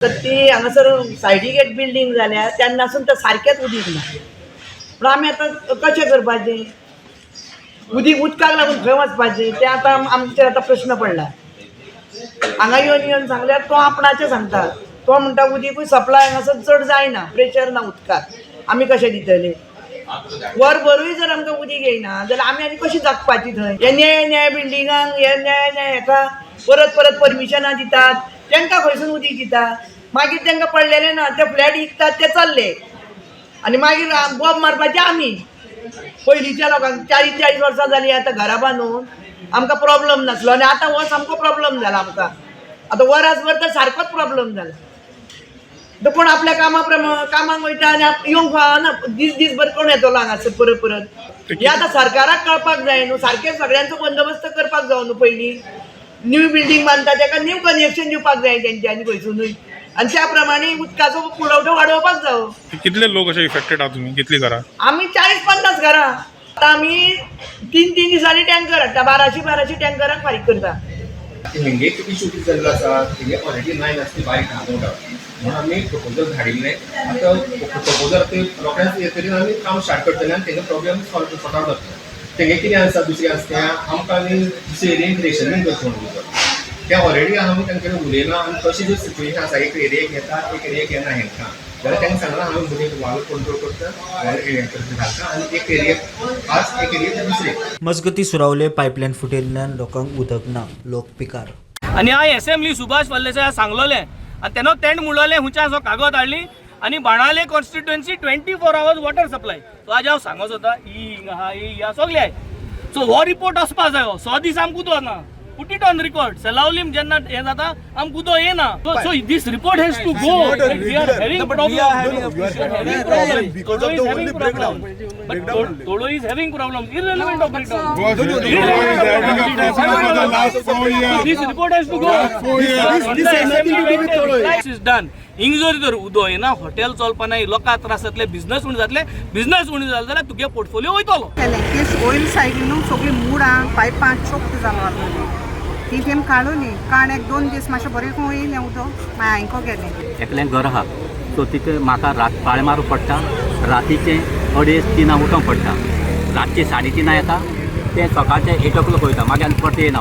तर ती हांगासर सायडीक एक बिल्डींग जाल्या तेन्नासून तर सारकेंच उदीक ना. पूण आमी आतां कशें करपाचें? उदीक उदकाक लागून खंय वचपाचें तें आतां आमचेर आतां प्रश्न पडला. हांगा येवन येवन सांगल्यार तो आपणाचें सांगता. तो म्हणटा उदीकूय सप्लाय हांगासर चड जायना, प्रेशर ना उदकाक, आमी कशें दितले? वरभरूय जर आमकां उदीक येयना जाल्यार आमी आनी कशी जगपाची थंय? हे न्याय न्याय बिल्डिंगांक, हे न्याय न्याय हेका परत परत परमिशनां दितात, तांकां खंयसून उदीक दिता? मागीर तांकां पडलेलें ना, ते फ्लॅट विकतात, ते चल्ले आनी मागीर बोब मारपाचे आमी. पयलींच्या लोकांक 40-40 वर्सां जालीं आतां घरां बांदून, आमकां प्रॉब्लम नासलो आनी आतां हो सामको प्रॉब्लम जाला आमकां. आतां वरासभर तर सारकोच प्रॉब्लम जाला. तर कोण आपल्या कामा प्रमाण कामाक वयता आनी येवंक फावना. दीस दीसभर कोण येतलो हांगासर परत परत? हें आतां सरकाराक कळपाक जाय न्हू. सारकें सगळ्यांचो बंदोबस्त करपाक जावो न्हू. पयलीं न्यू बिल्डींग बांदता ताका न्यू कनेक्शन दिवपाक जाय तेंच्यांनी खंयसुनूय आनी त्या प्रमाणे उदकाचो पुरवठो वाडोवपाक जावो. कितले लोक अशे इफेक्टेड आहा तुमी? कितली घरां? आमी 40-50 घरां. आतां आमी 3-3 दिसांनी टँकर हाडटा, 1200-1200 टँकराक फारीक करता. हेंगे इशू कितें जाल्लो आसा, हेंगे ऑलरेडी लायन आसा ती बारीक आहा, नो डावट. म्हणून आमी प्रपोजल धाडिल्लें. आतां प्रपोजल ते रोखडेंच येतली, आमी काम स्टार्ट करतले आनी तेंगे प्रॉब्लेम सॉल्व सॉर्ट आवट जातलो. तेंगे कितें आसा, दुसरें आसा तें आमकां आनी दुसरे एरियेक रेशनींग करचें म्हणून तें ऑलरेडी आमी तांचे कडेन उलयलां. आनी तशें ज्यो सिच्युएशन आसा, एक एरियेक येता, एक एरियेक येना हेंकां, जाल्यार तांकां सांगलां, आमी मदीं वाल कंट्रोल करता, वाल हें करता घालता आनी एक एरियेक खास, एक एरियेक दुसरे. मजगतीं, सुरावले पायपलायन फुटिल्ल्यान लोकांक उदक ना, लोक पिकार. आनी हांवें एसेंब्ली सुभाष फळदेसाय सांगलोलें आनी तेन्ना तेणें म्हणलोलें हुंयच्यान असो कागद हाडली आनी Benaulim constituency 24 hours water supply. So आज हांव सांगो सोदता, ही हिंगा आहा, ही हिंगा सगळे आहाय. सो हो रिपोर्ट वचपा जायो. 100 दीस आमकां उदक ना, put it on record. Selaulim जेन्ना हें जाता, आमकां उदक येना. So this report has to go. We are having problem. Because of the only breakdown. Breakdown only. Tolo is having problem, irrelevant of breakdown. This report has to go. This has nothing to do with Toloi. This is done. हिंग जर तर उदो येना, hotel चलपा ना, लोकां त्रास जातले, business उणें जातले. बिझनस उणें जालें जाल्यार तुगे पोर्टफोलियो वयतलो. केलें ते ऑयल सायडीन न्हू सगळीं मुडां पायपां चोक जालो आसलेली, ती तेम काडूनी काण एक दोन दीस मातशें बरें करून येयलें उदक, मागीर हांयको गेलें. एकलें घर आहा, सो तिका म्हाका रात पाळे मारूंक पडटा. रातीचें 2:30-3 उठोंक पडटा. रातचें 3:30 येता तें, सकाळचें 8 o'clock वयता, मागीर आनी परतें येना.